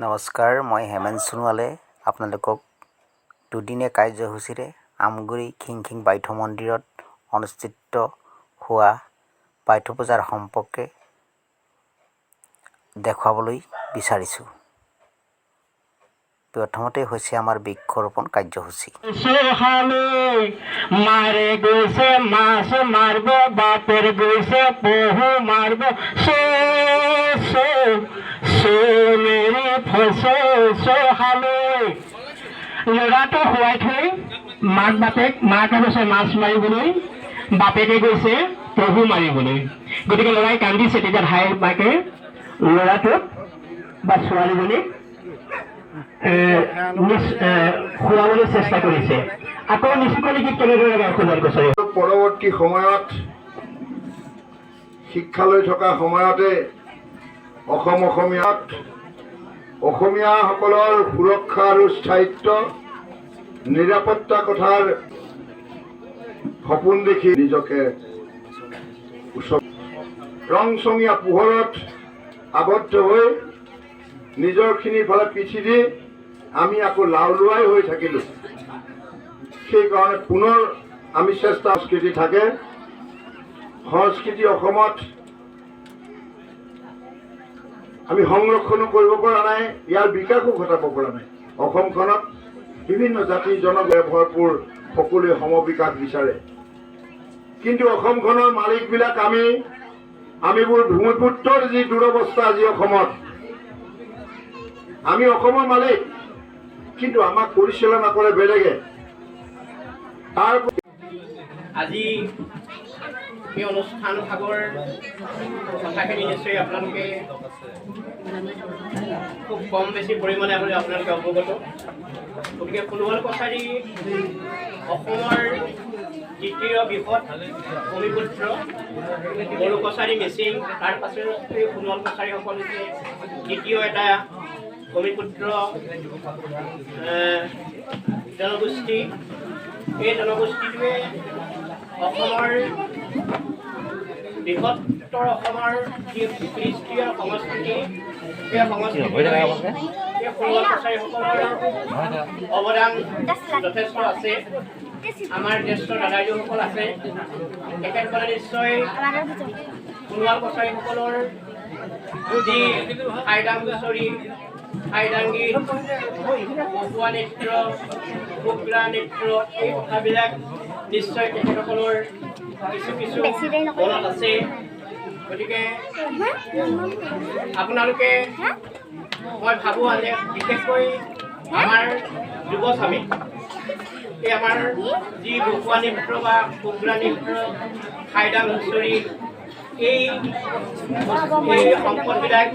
নমস্কাৰ, মই হেমেন সোণোৱালে আপোনালোকক দুদিনীয়া কাৰ্যসূচীৰে আমগুৰি খিংখিং বাইথৌ মন্দিৰত অনুষ্ঠিত হোৱা বাইথৌ পূজাৰ সম্পৰ্কে দেখুৱাবলৈ বিচাৰিছোঁ। প্ৰথমতে হৈছে আমাৰ বৃক্ষৰোপণ কাৰ্যসূচী। সোহালৈ মাৰে গৈছে মাছ মাৰব, বাপেৰ গৈছে পহু মাৰব। সো সো সো মেৰি ফসো সোহালৈ। ল'ৰাটো শুৱাই থৈ মাক বাপেক, মাকে গৈছে মাছ মাৰিবলৈ, বাপেকে গৈছে পহু মাৰিবলৈ। গতিকে ল'ৰাই কান্দিছে। তেতিয়া ভাই মাকে ল'ৰাটোক বা ছোৱালীজনীক শুৱাবলৈ চেষ্টা কৰিছে। আকৌ নিচুকনি গীত কেনেদৰে গায় সোণোৱাল কছাৰী? পৰৱৰ্তী সময়ত শিক্ষা লৈ থকা সময়তে অসম অসমীয়াত অসমীয়াসকলৰ সুৰক্ষা আৰু স্থায়িত্ব, নিৰাপত্তা কথাৰ সপোন দেখি নিজকে ৰংচঙীয়া পোহৰত আবদ্ধ হৈ নিজৰখিনিৰ ফালে পিঠি দি আমি আকৌ লাওলোৱাই হৈ থাকিলোঁ। সেইকাৰণে পুনৰ আমি চেষ্টা সংস্কৃতি থাকে, সংস্কৃতি অসমত আমি সংৰক্ষণো কৰিব পৰা নাই, ইয়াৰ বিকাশো ঘটাব পৰা নাই। অসমখনত বিভিন্ন জাতি জনগোষ্ঠীৰে ভৰপূৰ, সকলোৱে সমবিকাশ বিচাৰে। কিন্তু অসমখনৰ মালিকবিলাক আমি, আমিবোৰ ভূমিপুত্ৰৰ যি দুৰৱস্থা আজি অসমত, আমি অসমৰ মালিক, কিন্তু আমাক পৰিচালনা কৰে বেলেগে। তাৰ আজি এই অনুষ্ঠান ভাগৰ কথাখিনি নিশ্চয় আপোনালোকে খুব কম বেছি পৰিমাণে হ'লেও আপোনালোকে অৱগত। গতিকে সোণোৱাল কছাৰী অসমৰ দ্বিতীয় বৃহৎ ভূমিপুত্ৰ। বড়ো, কছাৰী, মিচিং, তাৰ পাছতে সোণোৱাল কছাৰীসকল হৈছে দ্বিতীয় এটা ভূমিপুত্ৰ জনগোষ্ঠী। এই জনগোষ্ঠীটোৱে অসমৰ বৃহত্তৰ অসমৰ যি কৃষ্টি আৰু সংস্কৃতি, সেই সংস্কৃতি এই সোণোৱাল কছাৰীসকলৰ অৱদান যথেষ্ট আছে। আমাৰ জ্যেষ্ঠ দাদাইদেউসকল আছে, তেখেতসকলে নিশ্চয় সোণোৱাল কছাৰীসকলৰ যি হাইদাং হুঁচৰি, হাইদাং গীত, পহুৱা নৃত্য, ঘোগৰা নৃত্য, এই কথাবিলাক নিশ্চয় তেখেতসকলৰ কিছু কিছু মনত আছে। গতিকে আপোনালোকে, মই ভাবোঁ যে বিশেষকৈ আমাৰ যুৱচামে এই আমাৰ যি বহুৱা নৃত্য বা ঘোগৰা নৃত্য, হাইদাং হুঁচৰি, এই সম্পদবিলাক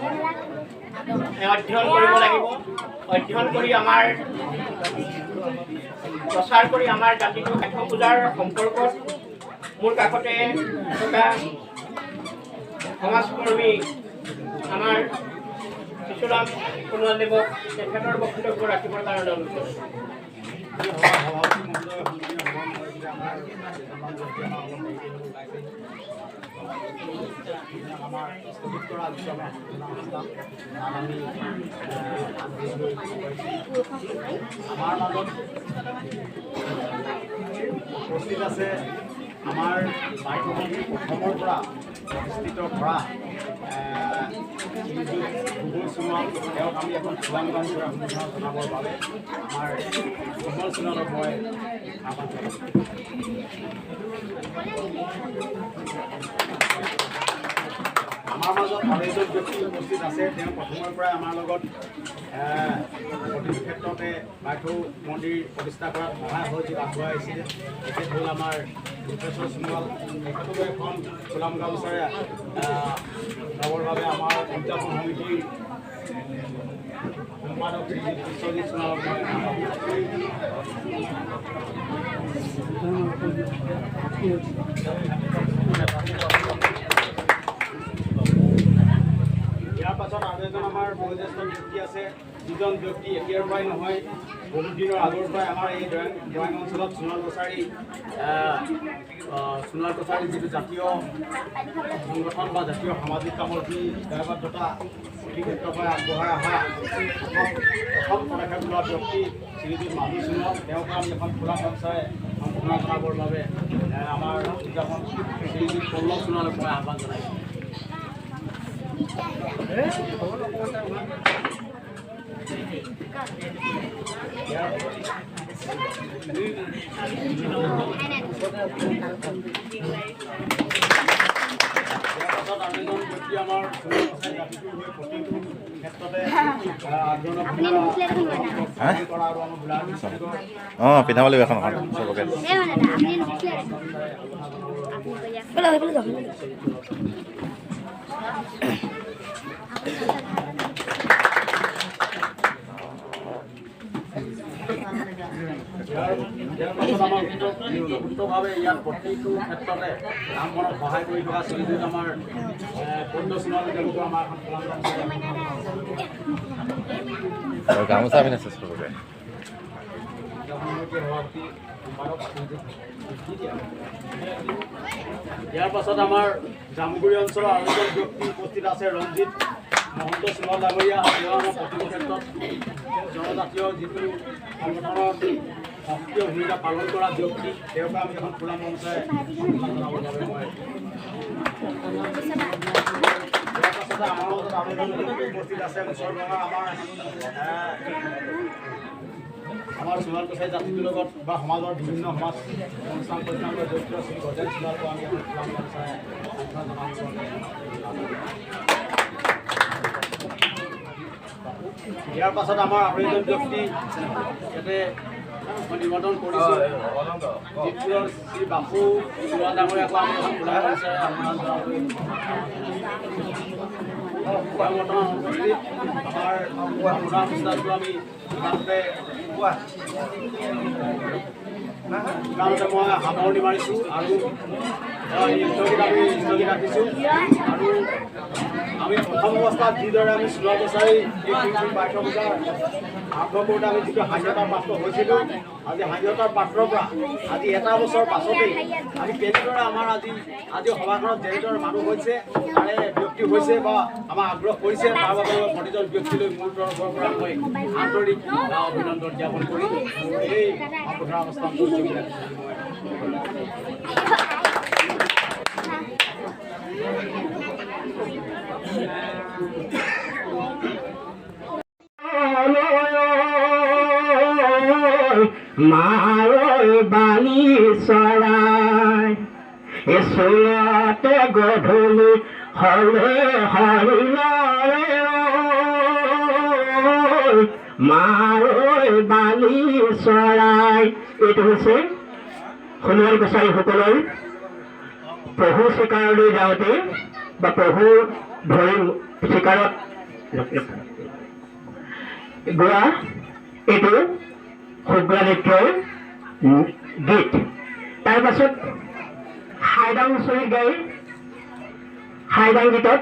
অধ্যয়ন কৰিব লাগিব। অধ্যয়ন কৰি আমাৰ প্ৰচাৰ কৰি আমাৰ জাতিটো। বাইথৌ পূজাৰ সম্পৰ্কত মোৰ কাষতে থকা সমাজকৰ্মী আমাৰ শিশুৰাম সোণোৱালদেৱক তেখেতৰ বক্তব্য ৰাখিবৰ কাৰণে অনুৰোধ কৰিছোঁ। সভাপতি মহোদয়, সন্মানীয় সভাপতি, আমাৰ কেইজনমান ব্যক্তি আমাৰ অলপ দেৰিকৈ হ'লেও ওলাইছে। আমাৰ স্থগিত কৰা যিটো আমাৰ সম্বৰ্ধনা অনুষ্ঠান, তাত আমি আগবঢ়াবলৈ পাৰিছোঁ। আমাৰ মাজত উপস্থিত আছে আমাৰ বাইথৌ মন্দিৰ প্ৰথমৰ পৰা প্ৰতিষ্ঠিত কৰা শ্ৰীযুত বিমল সোণোৱাল। তেওঁক আমি এখন ফুলাম গামোচাৰে সম্বৰ্ধনা জনাবৰ বাবে আমাৰ বিমল সোণোৱালক মই আহ্বান জনাইছোঁ। আমাৰ মাজত আৰু এজন ব্যক্তি উপস্থিত আছে। তেওঁ প্ৰথমৰ পৰাই আমাৰ লগত প্ৰতিটো ক্ষেত্ৰতে বাইথৌ মন্দিৰ প্ৰতিষ্ঠা কৰাত সহায় সহযোগ আগবঢ়াইছে। তেখেত হ'ল আমাৰ ৰূপেশ্বৰ সোণোৱাল। তেখেতকো এখন ফুলাম গামোচাৰে ল'বৰ বাবে আমাৰ উদযাপন সমিতিৰ সম্পাদক শ্ৰীযুত বিশ্বজিৎ সোণোৱালক মই আহ্বান জনাইছোঁ। ইয়াৰ পাছত আৰু এজন আমাৰ আমাৰ বয়োজ্যেষ্ঠ ব্যক্তি আছে, যিজন ব্যক্তি এতিয়াৰ পৰাই নহয়, বহুত দিনৰ আগৰ পৰাই আমাৰ এই দৈয়াং অঞ্চলত সোণোৱাল কছাৰী যিটো জাতীয় সংগঠন বা জাতীয় সামাজিক কামৰ যি দায়বদ্ধতা সেই ক্ষেত্ৰৰ পৰা আগবঢ়াই অহা প্ৰথম পদক্ষেপ লোৱা ব্যক্তি শ্ৰীযুত মাজু সোণোৱাল, তেওঁক আমি এখন খোলা মঞ্চৰে সম্বৰ্ধনা জনাবৰ বাবে আমাৰ উদযাপন শ্ৰীযুত পল্লৱ সোণোৱালক মই আহ্বান জনাইছোঁ। অঁ, পিন্ধাব লাগিব এখন চবকে। ইয়াৰ পাছত আমাৰ ওতঃপ্ৰোতভাৱে ইয়াত প্ৰতিটো ক্ষেত্ৰতে কাম বনত সহায় কৰি থকা শ্ৰীযুত আমাৰ পদ্ম সোণোৱাল দেৱকো আমাৰ এখন গামোচা পিন্ধাইছে চবকে। সভাপতি সম্পাদক। ইয়াৰ পাছত আমাৰ জামুগুৰি অঞ্চলৰ আৰু এজন ব্যক্তি উপস্থিত আছে, ৰঞ্জিত মহন্ত সোণোৱাল ডাঙৰীয়া। তেওঁ আমাৰ প্ৰতিটো ক্ষেত্ৰত জনজাতীয় যিটো সংগঠনৰ সক্ৰিয় ভূমিকা পালন কৰা ব্যক্তি, তেওঁক আমি এখন খোলা মঞ্চৰে জনাবৰ বাবে মই। ইয়াৰ পাছতে আমাৰ মাজত আৰু এজন ব্যক্তি উপস্থিত আছে, মুছলমানৰ আমাৰ সোণোৱাল কছাৰী জাতিটোৰ লগত বা সমাজৰ বিভিন্ন সমাজ অনুষ্ঠান প্ৰতিষ্ঠানৰ লগত জড়িত শ্ৰী গজেন সোণোৱালকো আমি এখন খোলা মঞ্চৰে জনাবৰ বাবে। ইয়াৰ পাছত আমাৰ আৰু এজন ব্যক্তি ইয়াতে মই নিমন্ত্ৰণ কৰিছোঁ, ডিব্ৰুগড়ৰ শ্ৰী বাপু সোণোৱাল ডাঙৰীয়াকো আমি এখন খোলা মঞ্চেৰে আহ্বান জনাবলৈ। বৰ্তমান উপস্থিত আমাৰ সম্বৰ্ধনা অনুষ্ঠানটো আমি ইমানতে মই সামৰণি মাৰিছোঁ আৰু আমি স্থগিত ৰাখিছোঁ। আৰু আমি প্ৰথম অৱস্থাত যিদৰে আমি সোণোৱাল কছাৰী এই বাইথ পূজাৰ আৰম্ভ কৰোঁতে আমি যিটো হাঁহিয়তাৰ পাত্ৰ হৈছিলোঁ, আজি হাঁহিয়তাৰ পাত্ৰৰ পৰা আজি এটা বছৰ পাছতেই আমি কেনেদৰে আমাৰ আজি সভাখনত যেনেদৰে মানুহ হৈছে, তাৰে ব্যক্তি হৈছে বা আমাৰ আগ্ৰহ কৰিছে, তাৰ বাবে মই প্ৰতিজন ব্যক্তিলৈ মোৰ তৰফৰ পৰা মই আন্তৰিক অভিনন্দন জ্ঞাপন কৰি মোৰ এই সম্বৰ্ধনা অনুষ্ঠানটো স্থগিত ৰাখিছোঁ। মাৰৈ বালি চৰাই চুলতে গধূলি হলে হৰিণৰে মাৰৈ বালি চৰাই। এইটো হৈছে সোণোৱাল কছাৰীসকলৰ পহু চিকাৰলৈ যাওঁতে বা পহু ধৰি চিকাৰত গোৱা এইটো শুক্লা নৃত্যৰ গীত। তাৰপাছত হাইদাং হুঁচৰি গাই হাইদাং গীতত